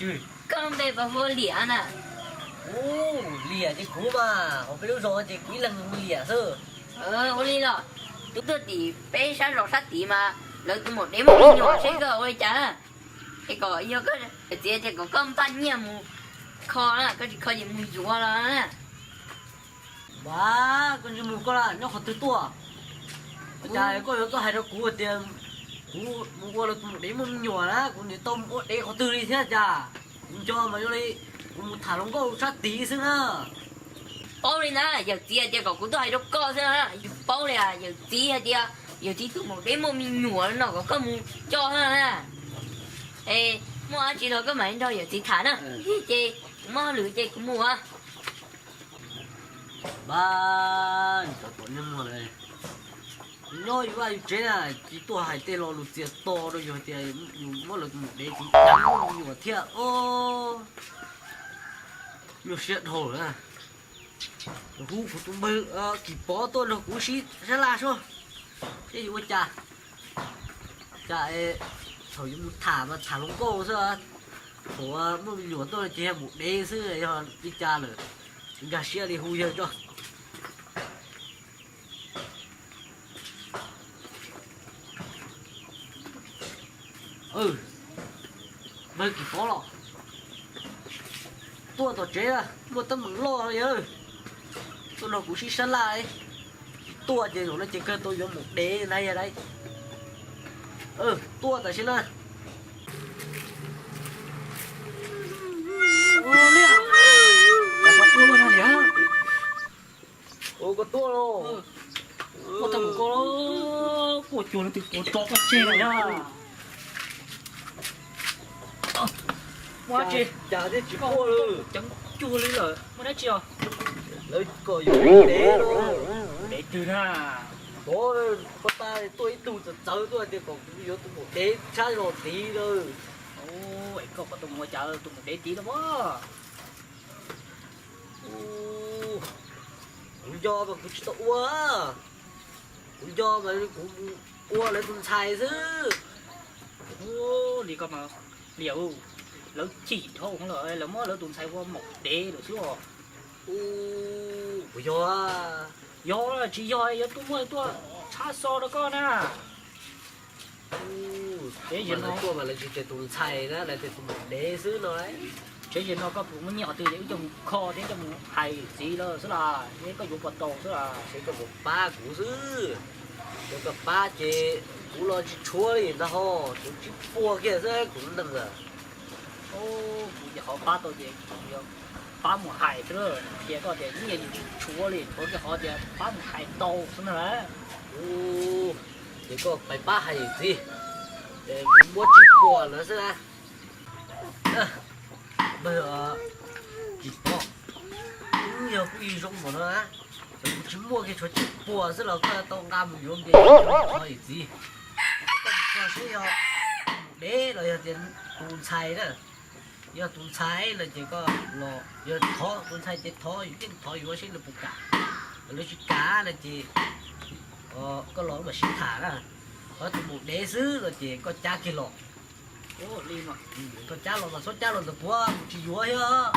Koj lub npe puas hu ua Liam na? Ub, Liam ces kuv mas, hauv peb lub zos ces kuv ib leeg hu Liam xwb. Ua li los, tus tuaj tim peb sab zos sab tid mas lawv tus maum dev muaj me nyuam seb koj ua li cas na. Es kom yog koj yawm txiv tias kom koj npaj nyiaj mus kho na, koj tsis kho ces mus yuav los na. Ua, koj ntsej muag koj nyob qhov twg tuaj? Ua cas koj yuav tuaj hais rau kuv tias kuv mus ua lawv tus maum dev muaj me nyuam na, kuv niam tau mus ua dev qhov twg li thiab cas? Kuv nco mas yog li kuv mus tham hluas nkauj sab tid xwb na. Paub li na, yawm txiv hais tias kom kuv tuaj hais rau koj xwb na, yus paub li, yawm txiv hais tias yawm txiv tus maum dev muaj me nyuam no kom koj mus coj xwb na. Es muaj dab tsi los koj mam li nrog yawm txiv tham na, ces kuv muaj hauj lwm ces kuv mus. Npab, cov tuam niag muag lawm, nyob yus vaj yus tsev na, tsis tuaj hais tej lo lus txias to rau yus hais tias yus muab lawv tus maum dev txiv deev muaj me nyuam thiab os. Nyuaj siab dhau lawm. Hu kuv tus npawg Kim Pov tuaj nrog kuv sib sab laj sua, seb yuav ua cas. Cas thaum yuav mus tham mas tham hluas nkauj xwb, thaum muaj me nyuam tuaj ces yog maum dev xwb, yog li cas lawm. Nkag siab li hu yawg tso. Npawg Kim Pov los, tuaj tom tsev muaj teeb meem loj yawg, tuaj nrog kuv sib sab laj. Tsis tuaj ces zaum no ces kawg tau yuav maum dev ntag yawg lauj. Tuaj tam sim na. Ua koj tuaj los. Ua tau mus koj, kuj cuag leej twg tuav tso koj tseg lawm na. Muaj dab tsi? Cas thiaj tsis quaj lawm? Ceev cuag li lawm, muaj dab tsi os? Lawv kom yuav dev los. Dev twg na? Pov, pov tas tuaj ib tug txawv txawv tuaj tias kom kuv yuav tus maum dev tshab los tid lawm. Es koj kom tus mus ua cas tus maum dev tid lawm as? Kuv nco mas kuv tsis tau ua. Kuv nco mas kuv mus ua lawv tus ntxhais xwb. Ua li ko mas, Liam, lawv chim dhau lawm, lawv muab lawv tus ntxhais ua maum dev lawm xwb os. Puas yog? Yog tsis yog yuav tuaj muaj tuaj tshab xo rau koj na. Tsev no mas lawv tsis tias tus ntxhais na, lawv tias tus maum dev xwb no. Tsev no koj puas muaj nyiaj qhov twg es wb coj mus kho thiab coj mus hais yawm txiv lawm xwb las, es koj yuav puas tau xwb las. Seb koj puas pab kuv xwb. Yog koj pab ces kuv los tsis tshuav li ntag ho, kuv tsib puas kiag xwb kuv lub neej lawm. Kuv ces qhov pab tau ces kuv yuav pab mus hais xwb, qhia koj tias nyiaj yus tsis tshuav li, tshuav kiag qhov tias pab mus hais tau xwb na. Ces koj pab pab hais yawm txiv, kuv muab tsib puas lawm xwb na. Npawg Kim Pov, yog kuj yig zoo npaum no na, kuv tsis muaj kiag tshuav tsib puas xwb los koj tau nqa mus yuav npe thov yawm txiv. Koj mus txog seb yog tus maum dev los yog tias tus ntxhais na. Yog tus ntxhais no ces koj los, yog thov tus ntxhais ces thov, yeej thov yuav seb lawv puas kam. Lawv tsis kam no ces koj los mam sib tham na. Ho tus maum dev xwb no ces koj cab kiag los. Koj cab los mas txhob cab los ntawm kuv, kuv tsis yuav thiab.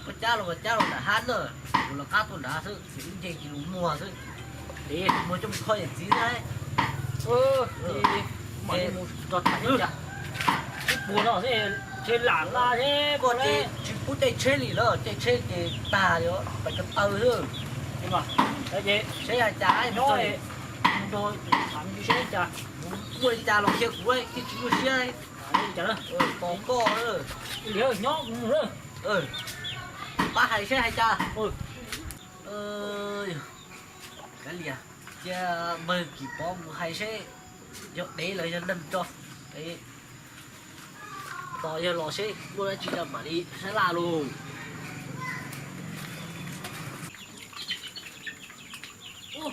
Koj cab los mas cab los nram hab na, kuv lawv qab tuaj nrad xwb, ces wb nce kis lus muag xwb. Muag coj mus kho yawm txiv xwb. Tsib puas no xwb, ntshe lam laj thiab. Koj ces tsis pub caij tsheb li lawm, caij tsheb ces tag li, pais ko taw xwb. Seb hais cas nyob, muaj li cas los qhia kuv, thiaj tsis nyuaj siab. Tos koj. Nyob kuv mus. Pab hais seb hais cas. Kav liam, cia npawg Kim Pov mus hais seb yog dev los yog neeg tso. Tos yawg los seb muaj dab tsi rau mam li sab laj lauj. Kuv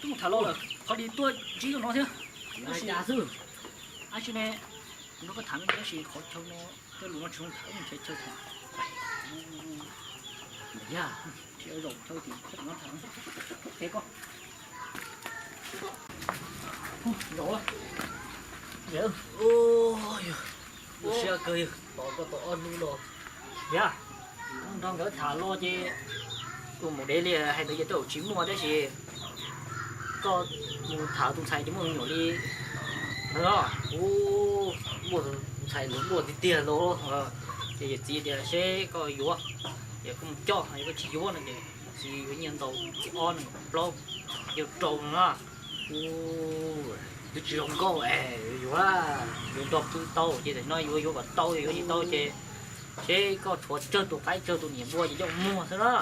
twb mus tham los lawm, qhov dis tuaj ntsib no thiab. Ab tsi ne, kuv nrog koj tham me ntsis tab sis qhov chaw no tej lus no tsis zoo tham, nrhiav chaw tham. Nrhiav zaum chaw tim koj tham. Ua, yog Siab kawg, tos koj tau ob hnub no. Yog, nrog nkawd tham los ces kuv mus dev li hais ntawd ces tej zaum tsis muaj, tab sis koj mus tham tus ntxhais ces muaj me nyuam li ntawd. Ub, muaj tus ntxhais nws muaj tiag tiag no. Ces yawm txiv tias seb koj yuav, ces koj mus coj, yog koj tsis yuav no ces txiv yuav nyiaj ntau, ob nees plaub, yog rau no na. Ub, twb tsis zoo nkauj es yuav, yuav nrog pw tau ces tam no yuav yuav kom tau, yuav tsis tau ces seb koj tshuav tsawg tus qaib tsawg tus niam npua ces coj muag xwb na.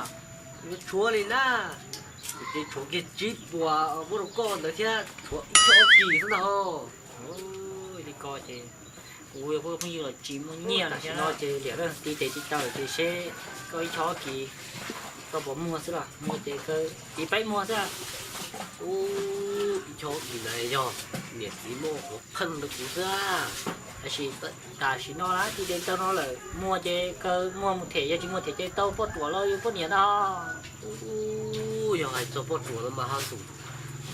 Yuav tshuav li na, ces tshuav kiag tsib puas muab rau koj ntawd thiab tshuav ib ob kis xwb ntag. Li ko ces kuv phooj ywg los tsis muaj nyiaj tam sim no ces liam tib tes tib taw ces seb koj ib ob kis koj puas muag xwb los muag ces kaw tiv paib muag xwb. Ub, ib ob kis ntawd yog niam txiv muab ua pheej rau kuv xwb, tab sis tam sim no na tib tes tib taw no lawm muag ces kaw muag mus them, yog tsis muag them ces tau poj ruam los yus poj niam ntag. Ub, yog hais txog poj ruam no mas ho xum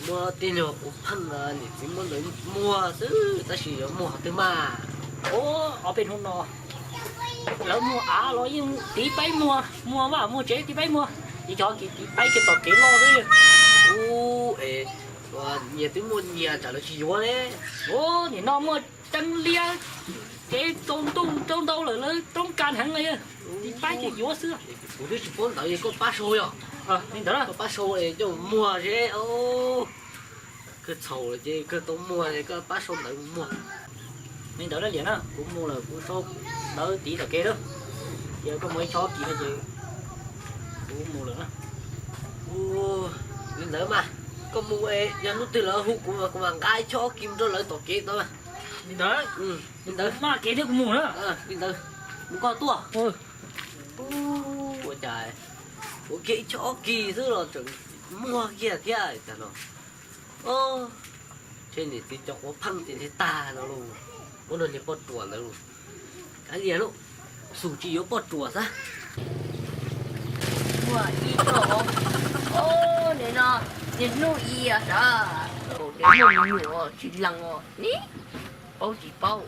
muab tij laug ua pheej, niam txiv muab ntawd muag xwb tab sis yuav muag qhov twg mas. Ub, ob peb hnub no lawv muag av los yeej tiv paib muag, muag vaj muag tsev tiv paib muag, ib ob kis tiv paib kiag tom kev loj xwb. Ub, es nyias twb muaj nyias tsam lawv tsis yuav ne. Ub, nim no muaj teeb liab, kev tsaus ntuj tsaus ntau lawm lawv roob kas heev li, tiv paib ces yuav xwb. Kuv twb tsis paub ntawd, koj pab sau yog. Li ntawd koj pab sau coj muag seb. Kawg txhaum lawm ces kawg tau muag, koj pab sau ntawv mus muag. Li ntawd na liam na, kuv mus lawm kuv sau ntawv tiv tom kev na. Ces koj mus ib ob kis no ces kuv mus lawm na. Li ntawd mas koj mus, yog hnub twg lawv hu kuv mas kuv mam nqa ib ob kis mus rau lawv tom kev tau. Li ntawd, li ntawd maj kev thiab kuv mus na. Li ntawd, mus koj tuaj. Ua cas ua kiag ib ob kis xwb los tseem muag kiag thiab cas no. Ntshe niam txiv cov quav pheej ces ntshe tag no lauj, muab nrog niag poj ruam ntawd lauj. Kav liam lauj, xum tsis yuav poj ruam xwb. Muaj ib tug, o, nim no niaj hnub i sav, ces muaj me nyuam tsis lees os ne, paub tsis paub.